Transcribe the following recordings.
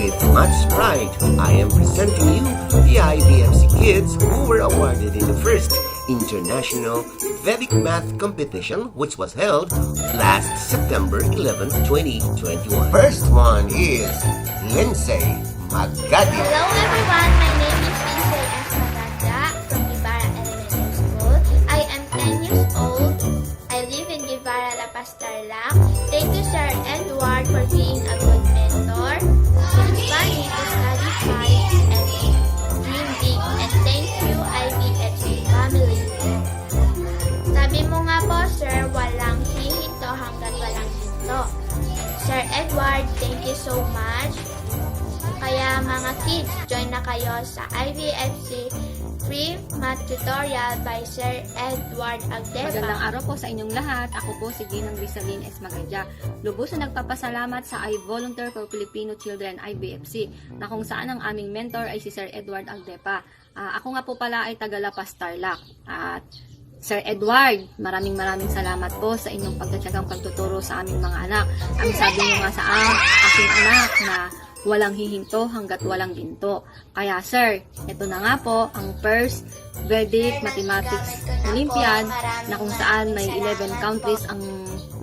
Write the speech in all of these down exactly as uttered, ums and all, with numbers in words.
With much pride, I am presenting you the I B F C kids who were awarded in the first International Vedic Math Competition, which was held last September eleventh, twenty twenty-one. First one is Lindsay Magadi. Hello everyone, my name is Lindsay S. Magada from Ibarra Elementary School. I am ten years old. I live in Guevara, La Paz, Tarlac. Thank you, Sir Edward, for being a good mentor, inspiring to study hard and dream big. And thank you, I B F C family. Sabi mo nga po, sir, walang hihinto hanggat walang hinto. Sir Edward, thank you so much. Kaya mga kids, join na kayo sa I B F C free math tutorial by Sir Edward Agdepa. Magandang araw po sa inyong lahat. Ako po si Ginang Rizalin S. Magadia. Lubos na nagpapasalamat sa I Volunteer for Filipino Children, I B F C, na kung saan ang aming mentor ay si Sir Edward Agdepa. Ah, ako nga po pala ay taga La Paz, Tarlac. At Sir Edward, maraming maraming salamat po sa inyong pagtatyagang pagtuturo sa aming mga anak. Ang sabi niyo nga sa a-, aking anak na walang hihinto hanggat walang ginto. Kaya sir, ito na nga po ang first Vedic Mathematics Olympiad na kung saan may eleven countries ang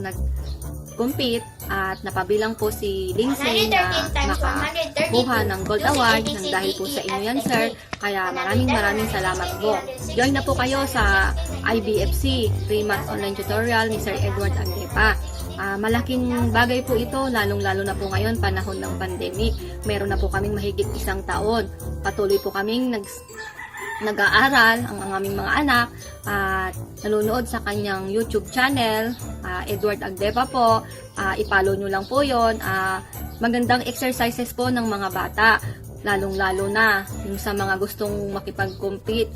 nag-compete at napabilang po si Lindsay na makakuha ng gold award nang dahil po sa inyo yan, sir. Kaya maraming maraming salamat po. Join na po kayo sa I B F C, free math online tutorial ni Sir Edward Agdepa. Ah, malaking bagay po ito, lalong-lalo na po ngayon, panahon ng pandemic. Meron na po kaming mahigit isang taon. Patuloy po kaming nag-, nag-aaral, ang, ang aming mga anak, at nanonood sa kanyang YouTube channel, ah, Edward Agdepa po. Ah, i-follow nyo lang po yon. Ah, magandang exercises po ng mga bata, lalong-lalo na yung sa mga gustong makipag-compete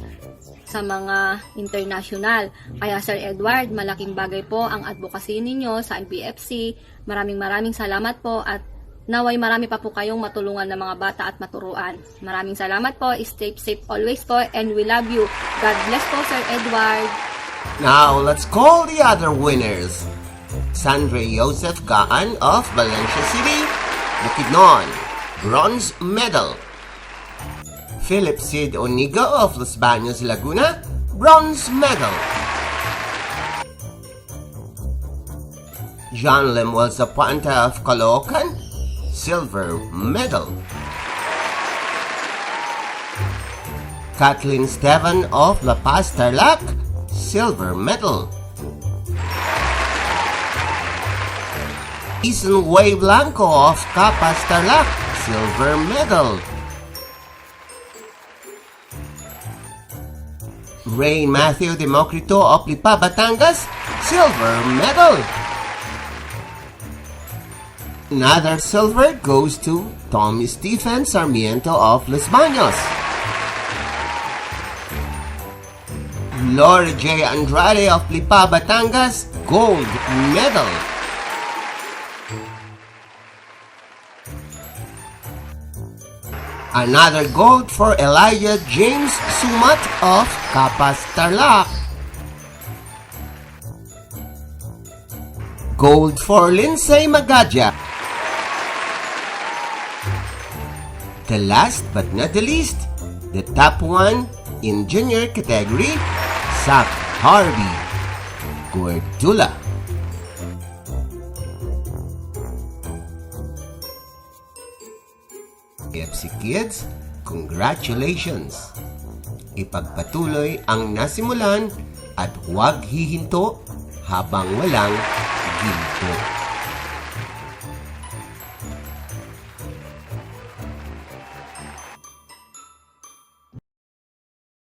sa mga international. Kaya Sir Edward, malaking bagay po ang advocacy ninyo sa I B F C. Maraming maraming salamat po at naway marami pa po kayong matulungan ng mga bata at maturuan. Maraming salamat po. Stay safe always po and we love you. God bless po, Sir Edward. Now, let's call the other winners. Sandra Joseph Gaan of Valencia City, Bukidnon, bronze medal. Philip Sid Oniga of Los Baños, Laguna, bronze medal. John Lemuel Zapanta of Caloocan, silver medal. Kathleen Stevan of La Paz, Tarlac, silver medal. Jason Way Blanco of Capas, Tarlac, silver medal. Ray Matthew Democrito of Lipa, Batangas, silver medal. Another silver goes to Tommy Stephen Sarmiento of Los Baños. Laura J. Andrade of Lipa, Batangas, gold medal. Another gold for Elijah James Sumat of Capas, Tarlac. Gold for Lindsay Magadia. The last but not the least, the top one in junior category, Zach Harvey Gordula. F C Kids, congratulations! Ipagpatuloy ang nasimulan at huwag hihinto habang walang ginto.